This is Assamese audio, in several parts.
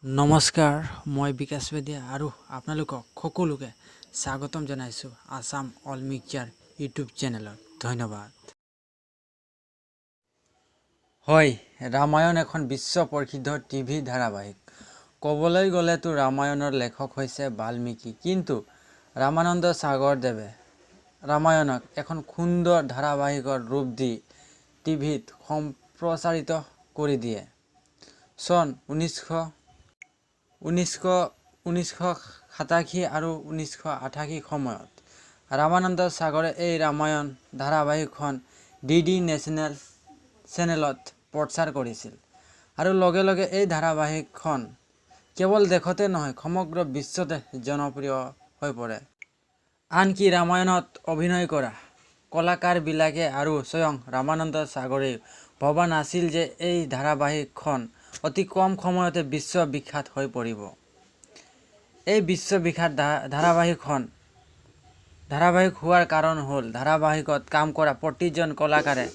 নমস্কাৰ, মই বিকাশ মেধিয়া আৰু আপোনালোকক সকলোকে স্বাগতম জনাইছোঁ আছাম অল মিক্সাৰ ইউটিউব চেনেলত। ধন্যবাদ। হয়, ৰামায়ণ এখন বিশ্ব প্ৰসিদ্ধ টিভি ধাৰাবাহিক। ক'বলৈ গ'লেতো ৰামায়ণৰ লেখক হৈছে বাল্মীকি, কিন্তু ৰামানন্দ সাগৰদেৱে ৰামায়ণক এখন সুন্দৰ ধাৰাবাহিকৰ ৰূপ দি টিভিত সম্প্ৰচাৰিত কৰি দিয়ে। চন 1987 আৰু 1988 সময়ত ৰামানন্দ সাগৰে এই ৰামায়ণ ধাৰাবাহিকখন ডি ডি নেশ্যনেল চেনেলত প্ৰচাৰ কৰিছিল আৰু লগে লগে এই ধাৰাবাহিকখন কেৱল দেশতে নহয়, সমগ্ৰ বিশ্বতে জনপ্ৰিয় হৈ পৰে। আনকি ৰামায়ণত অভিনয় কৰা কলাকাৰবিলাকে আৰু স্বয়ং ৰামানন্দ সাগৰেও ভবা নাছিল যে এই ধাৰাবাহিকখন অতি কম সময়তে বিশ্ববিখ্যাত হৈ পৰিব। এই বিশ্ববিখ্যাত ধাৰাবাহিক হোৱাৰ কাৰণ হ'ল ধাৰাবাহিকত কাম কৰা প্ৰতিজন কলাকাৰে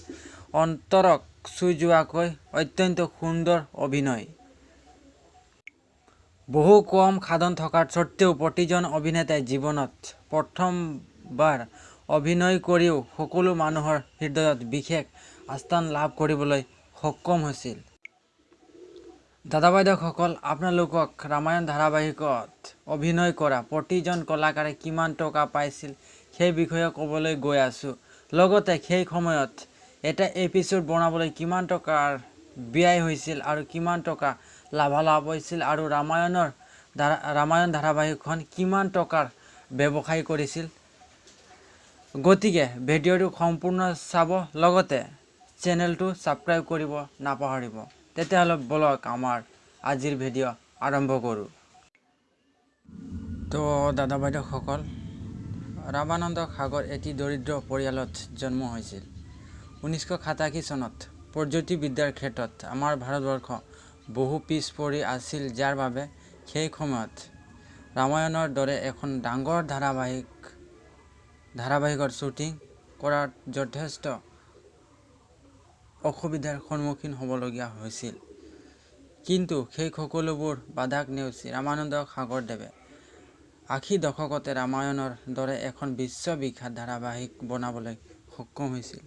অন্তৰক চুই যোৱাকৈ অত্যন্ত সুন্দৰ অভিনয়। বহু কম সাধন থকাৰ স্বত্তেও প্ৰতিজন অভিনেতাই জীৱনত প্ৰথমবাৰ অভিনয় কৰিও সকলো মানুহৰ হৃদয়ত বিশেষ আস্থান লাভ কৰিবলৈ সক্ষম হৈছিল। দাদা বাইদেউসকল, আপোনালোকক ৰামায়ণ ধাৰাবাহিকত অভিনয় কৰা প্ৰতিজন কলাকাৰে কিমান টকা পাইছিল সেই বিষয়ে ক'বলৈ গৈ আছোঁ। লগতে সেই সময়ত এটা এপিছ'ড বনাবলৈ কিমান টকাৰ ব্যয় হৈছিল আৰু কিমান টকা লাভালাভ হৈছিল আৰু ৰামায়ণ ধাৰাবাহিকখন কিমান টকাৰ ব্যৱসায় কৰিছিল। গতিকে ভিডিঅ'টো সম্পূৰ্ণ চাব, লগতে চেনেলটো ছাবস্ক্ৰাইব কৰিব নাপাহৰিব। তেতিয়াহ'লে বলক আমাৰ আজিৰ ভিডিঅ' আৰম্ভ কৰোঁ। তো দাদা বাইদেউসকল, ৰামানন্দ সাগৰ এটি দৰিদ্ৰ পৰিয়ালত জন্ম হৈছিল। 1987 চনত প্ৰযুক্তিবিদ্যাৰ ক্ষেত্ৰত আমাৰ ভাৰতবৰ্ষ বহু পিছ পৰি আছিল, যাৰ বাবে সেই সময়ত ৰামায়ণৰ দৰে এখন ডাঙৰ ধাৰাবাহিকৰ শ্বুটিং কৰাত যথেষ্ট অসুবিধাৰ সন্মুখীন হ'বলগীয়া হৈছিল। কিন্তু সেই সকলোবোৰ বাধাক নেওচি ৰামানন্দ সাগৰদেৱে 80 দশকতে ৰামায়ণৰ দৰে এখন বিশ্ববিখ্যাত ধাৰাবাহিক বনাবলৈ সক্ষম হৈছিল।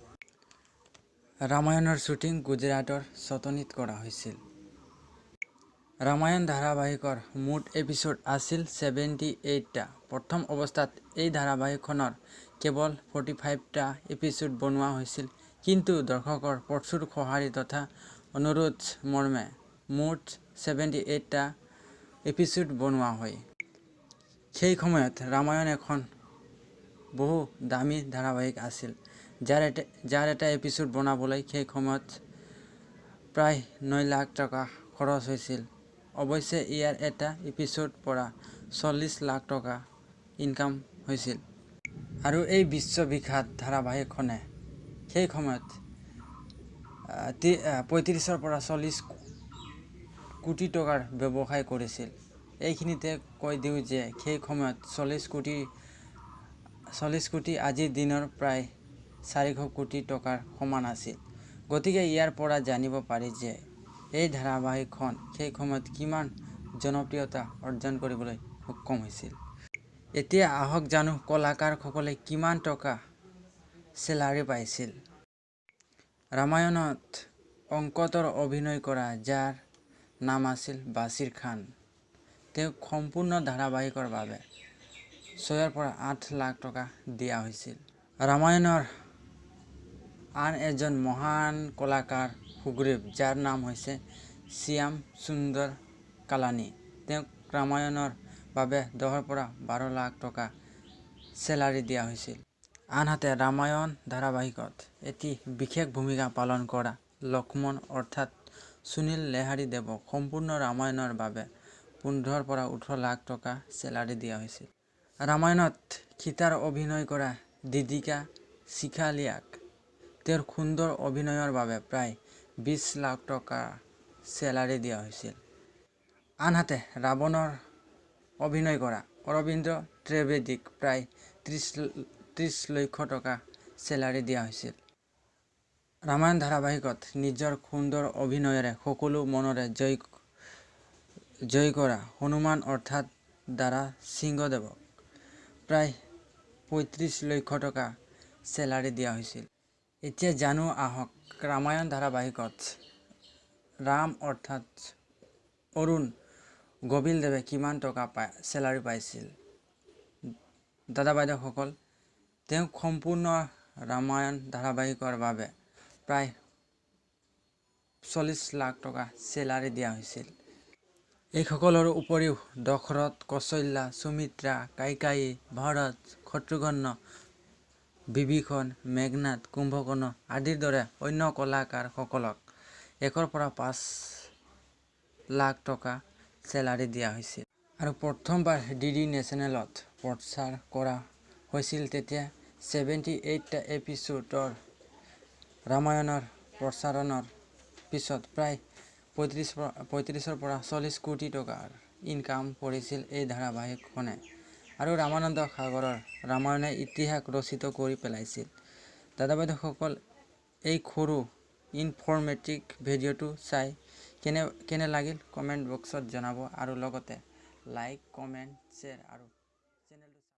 ৰামায়ণৰ শ্বুটিং গুজৰাটৰ চটনীত কৰা হৈছিল। ৰামায়ণ ধাৰাবাহিকৰ মুঠ এপিছ'ড আছিল 78টা। প্ৰথম অৱস্থাত এই ধাৰাবাহিকখনৰ কেৱল 45টা এপিছ'ড বনোৱা হৈছিল, কিন্তু দৰ্শকৰ প্ৰচুৰ সঁহাৰি তথা অনুৰোধ মৰ্মে মুঠ 78টা এপিছ'ড বনোৱা হয়। সেই সময়ত ৰামায়ণ এখন বহু দামী ধাৰাবাহিক আছিল, যাৰ এটা এপিছ'ড বনাবলৈ সেই সময়ত প্ৰায় 9 লাখ টকা খৰচ হৈছিল। অৱশ্যে ইয়াৰ এটা এপিছ'ড পৰা 40 লাখ টকা ইনকাম হৈছিল। আৰু এই বিশ্ববিখ্যাত ধাৰাবাহিকখনে সেই সময়ত 35ৰ পৰা 40 কোটি টকাৰ ব্যৱসায় কৰিছিল। এইখিনিতে কৈ দিওঁ যে সেই সময়ত 40 কোটি আজিৰ দিনৰ প্ৰায় 400 কোটি টকাৰ সমান আছিল। গতিকে ইয়াৰ পৰা জানিব পাৰি যে এই ধাৰাবাহিকখন সেই সময়ত কিমান জনপ্ৰিয়তা অৰ্জন কৰিবলৈ সক্ষম হৈছিল। এতিয়া আহক জানো কলাকাৰসকলে কিমান টকা চেলাৰী পাইছিল। ৰামায়ণত অংকতৰ অভিনয় কৰা, যাৰ নাম আছিল বাছিৰ খান, তেওঁক সম্পূৰ্ণ ধাৰাবাহিকৰ বাবে 6ৰ পৰা 8 লাখ টকা দিয়া হৈছিল। ৰামায়ণৰ আন এজন মহান কলাকাৰ সুগ্ৰীৱ, যাৰ নাম হৈছে শ্যাম সুন্দৰ কালানী, তেওঁক ৰামায়ণৰ বাবে 10ৰ পৰা 12 লাখ টকা চেলাৰী দিয়া হৈছিল। আনহাতে ৰামায়ণ ধাৰাবাহিকত এটি বিশেষ ভূমিকা পালন কৰা লক্ষ্মণ অৰ্থাৎ সুনীল লেহাৰীদেৱক সম্পূৰ্ণ ৰামায়ণৰ বাবে 15ৰ পৰা 18 লাখ টকা চেলাৰী দিয়া হৈছিল। ৰামায়ণত সীতাৰ অভিনয় কৰা দীপিকা চিখালিয়াক তেওঁৰ সুন্দৰ অভিনয়ৰ বাবে প্ৰায় 20 লাখ টকা চেলাৰী দিয়া হৈছিল। আনহাতে ৰাৱণৰ অভিনয় কৰা অৰবিন্দ ত্ৰিবেদীক প্ৰায় 30 লক্ষ টকা চেলাৰী দিয়া হৈছিল। ৰামায়ণ ধাৰাবাহিকত নিজৰ সুন্দৰ অভিনয়েৰে সকলো মনৰে জয় জয় কৰা হনুমান অৰ্থাৎ দাৰা সিংহদেৱক প্ৰায় 35 লক্ষ টকা চেলাৰী দিয়া হৈছিল। এতিয়া জানো আহক ৰামায়ণ ধাৰাবাহিকত ৰাম অৰ্থাৎ অৰুণ গোবিলদেৱে কিমান টকা চেলাৰী পাইছিল। দাদা বাইদেউসকল, তেওঁক সম্পূৰ্ণ ৰামায়ণ ধাৰাবাহিকৰ বাবে প্ৰায় 40 লাখ টকা চেলাৰী দিয়া হৈছিল। এইসকলৰ উপৰিও দশৰথ, কৌশল্যা, সুমিত্ৰা, কাইকায়ী, ভৰত, শত্ৰুঘ্ন, বিভীষণ, মেঘনাথ, কুম্ভকৰ্ণ আদিৰ দৰে অন্য কলাকাৰসকলক 1ৰ পৰা 5 লাখ টকা চেলাৰী দিয়া হৈছিল। আৰু প্ৰথমবাৰ ডি ডি নেশ্যনেলত প্ৰচাৰ কৰা হৈছিল তেতিয়া 78টা এপিছ'ডৰ ৰামায়ণৰ প্ৰচাৰণৰ পিছত প্ৰায় 35ৰ পৰা 40 কোটি টকাৰ ইনকাম কৰিছিল এই ধাৰাবাহিকখনে। আৰু ৰামানন্দ সাগৰৰ ৰামায়ণে ইতিহাস ৰচিত কৰি পেলাইছিল। দাদা বাইদেউসকল, এই সৰু ইনফৰ্মেটিভ ভিডিঅ'টো চাই কেনে লাগিল কমেণ্ট বক্সত জনাব আৰু লগতে লাইক, কমেণ্ট, শ্বেয়াৰ আৰু